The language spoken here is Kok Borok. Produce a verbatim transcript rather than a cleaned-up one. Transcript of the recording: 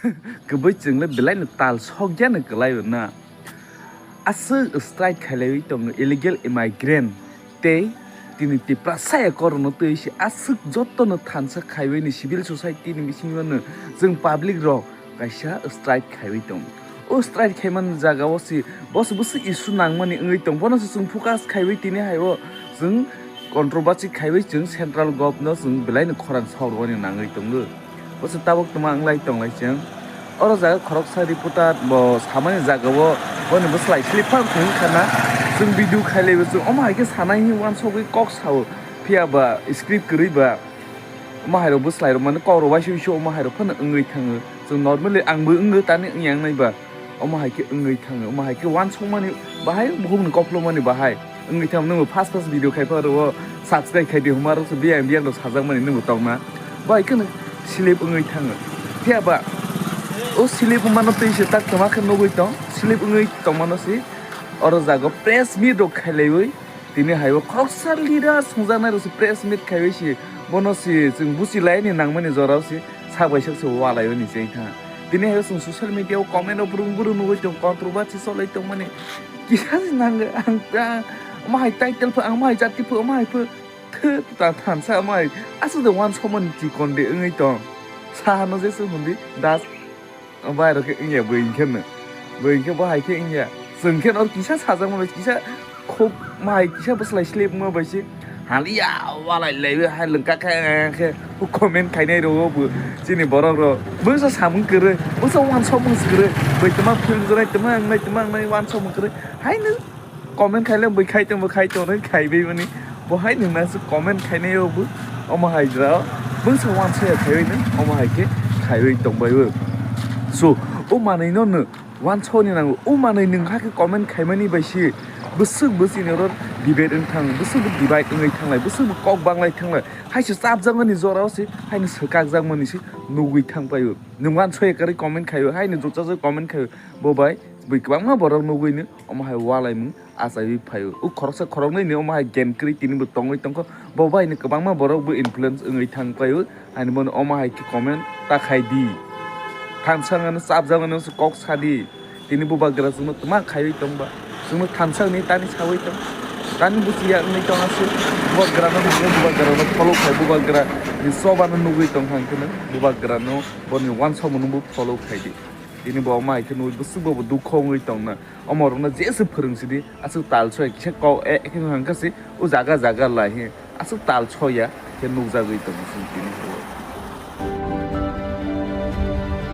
Kwbwi chwngno belai no tal sokya no kwlai o na. Aswk strike khailaiwi tongo illegal immigrant tei tini Tiprasa ekorno twi se aswk jotono thansa khaiwi ni civil society ni bisingo no chwng public rok kaisa strike khaiwi tongo. O strike khaimani jagao se boso bwswk issue nangmani wngwi tong, bono se chwng focus khaiwi tini hai o chwng controversy khaiwi chwng central government no chwng belai no khorang sok rwani nangwi tongo. Bwswk tabuk tongma wnglai tonglai chwng. Oro jaga khoroksa reporter bo samani jagao boni bwslai slip phang thung khana. Chwng video khailaibo chwng omo hai khe sanai hinwi uansugwi kok sao. Phiya ba script kwrwi ba omo hai rok bwslai rok mani kok rok uaisuk uaisuk omo hai rok phano wngwi thango. Chwng normally ang bo wngo tani wngya wngnai ba. Omo hai khe wngwi thango, omo hai khe uansukmani bahai, bukhukni koplomani bahai wngwi thango. Nwngbo first first video khai phano o subscribe khai di, hwnba rok se biyang biyang rok sajakmani nwngbo tongna. Bo hai kheno slip wngwi thango. Phiya ba o slip wngmano twi se tak tongma khe nugwi tong, slip wngwi tongmano se oro jaga press meet rok khailaiwi tini hai o khoroksa leader songjaknai rok se press meet khaiwi se bono se chwng buchi laini nangmani jorao se sak bai sak se walai o ni cheng tha. Tini hai o chwng social media o comment rok brung brung nugwi tong, controversy cholai tongmani kisa se nango ang ta omo hai title pho, ang omo hai jati pho, omo hai pho. Thwk ta thansa omo hai aswk de uansukmani chikon de wngwi tong. Sahano je se hundi das. Bai rok khe wngya bwi hinkhe no. Bwi hinkhe bo hai khe wngya. Chwng khe no kisa sajakma bai kisa khuk ma hai kisa bwslai slip ma bai se. Haliya walai laiwi hai lwngka khe khe comment khainai rok bo chini borok rok. Bwsa samung kwrwi, bwsa uansukmung kwrwi. Bai tma film jora tma wngnai tma wngnai uansukmung kwrwi. Hai no comment khaile bwi khai tongbo khai tongnai khaibai mani. Bo hai nung nang se comment khainai o bo omo hai jora o bwsa uansukya khaiwi no omo hai khe khaiwi tongbai o. So o manwi no no uansukni nango, o manwi nung hakhe comment khaimani bai se bwswk bwswk ni oro debate wng thang, bwswk bo divide wngwi thanglai, bwswk bo kok banglai thanglai, hai se chapjakmani jora o se hai no swkakjakmani se nugwi thang pai o. Nung uansukya kwrwi comment khai o, hai no jotjak comment khai o, bo bai bwi kwbangma borok nugwi no omo hai walaimung achaiwi phaio. O khoroksa khoroknwi ni omo hai gen kwrwi tini bo tongwi tongkho. Bo bai ni kwbangma borok bo influence wngwi thang paio. Ani bono omo hai khe comment ta khai di. Thansa ngano chapjak ngano se kok sa di. Tini bubagra chwngno tma khaiwi tong ba. Chwngno thansa hwnwi tani sawi tong. Tani buchi ya wngwi tong aswk. Bubagra no nangwi bubagra no follow khai bubagra ni choba no nugwi tong hang kheno bubagra no boni uansukmung no bo follow khai di. Tini bo omo hai khe nugwi bwswk bo dukho wngwi tong na. Omo rokno jesa phwrwng sidi, aswk tal soya kisa kok e khe hwnkha se o jaga jaga lai he aswk tal soya khe nukjagwi tongo chwng tini o.